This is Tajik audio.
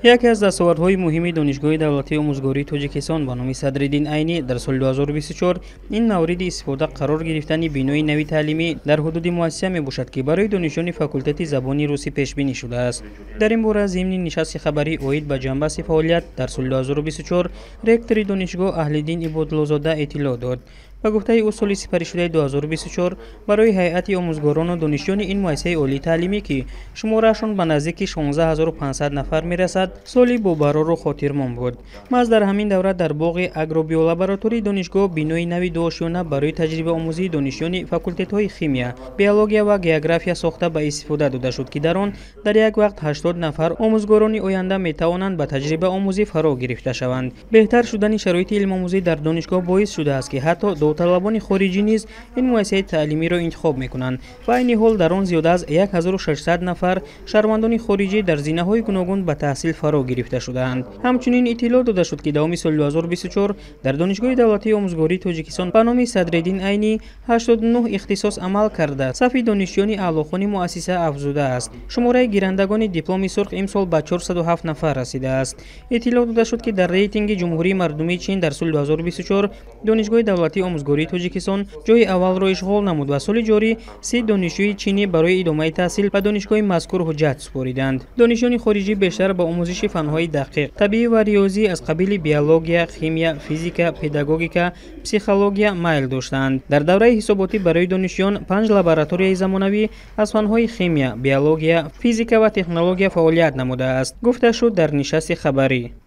Яке аз дастовардҳои муҳими Донишгоҳи давлатии омӯзгории Тоҷикистон ба номи Садриддин Айнӣ дар соли 2024 ин мавриди истифода қарор гирифтани бинои нави таълимӣ дар ҳудуди муассиса мебошад, ки барои донишҷӯёни факултети забони русӣ пешбинӣ шудааст. Дар ин бора зимни нишасти хабарӣ оид ба ҷанбаҳси фаъолият дар соли 2024 ректори донишгоҳ Аҳлиддин Ибодуллозода иттилоъ дод. Ба гуфтаи ӯ, соли сипаришудаи 2024 барои ҳайати омӯзгорону донишҷӯёни ин муассисаи олии таълимӣ, ки шумораашон ба наздики 16 500 нафар мерасад, соли бобарору хотирмон буд. Маҳз дар ҳамин давра дар боғи агробиолаборатории донишгоҳ бинои нави дуошёна барои таҷрибаомӯзии донишҷӯёни факултетҳои химия, биология ва география сохта ба истифода дода шуд, ки дар он дар як вақт 80 нафар омӯзгорони оянда метавонанд ба таҷрибаомӯзӣ фаро гирифта шаванд. Беҳтар шудани шароити илмомӯзӣ дар донишгоҳ боис шудааст, ки ҳатто довталабони хориҷӣ низ ин муассисаи таълимиро интихоб мекунанд ва айни ҳол дар он зиёда аз 1600 нафар шаҳрвандони хориҷӣ дар зинаҳои гуногун ба таҳсил фаро гирифта шудаанд. Ҳамчунин иттилоъ дода шуд, ки давоми соли 2024 дар Донишгоҳи давлатии омӯзгории Тоҷикистон ба номи Садриддин Айнӣ 89 ихтисос амал карда, сафи донишҷӯёни аълохони муассиса афзудааст. Шумораи гирандагони дипломи сурх имсол ба 407 нафар расидааст. Иттилоъ дода шуд, ки дар рейтинги Ҷумҳурии Мардумии Чин дар соли 2024 Донишгоҳи давлатии омӯзгории Тоҷикистон ҷойи аввалро ишғол намуд ва соли ҷорӣ 30 донишҷӯи чинӣ барои идомаи таҳсил ба донишгоҳи мазкур ҳуҷҷат супориданд. Донишҷӯёни хориҷӣ бештар ба омӯзиши фанҳои дақиқ, табиӣ ва риёзӣ аз қабили биология, химия, физика, педагогика, психология майл доштанд. Дар давраи ҳисоботӣ барои донишҷӯён панҷ лабораторияи замонавӣ аз фанҳои химия, биология, физика ва технология фаъолият намудааст, гуфта шуд дар нишасти хабарӣ.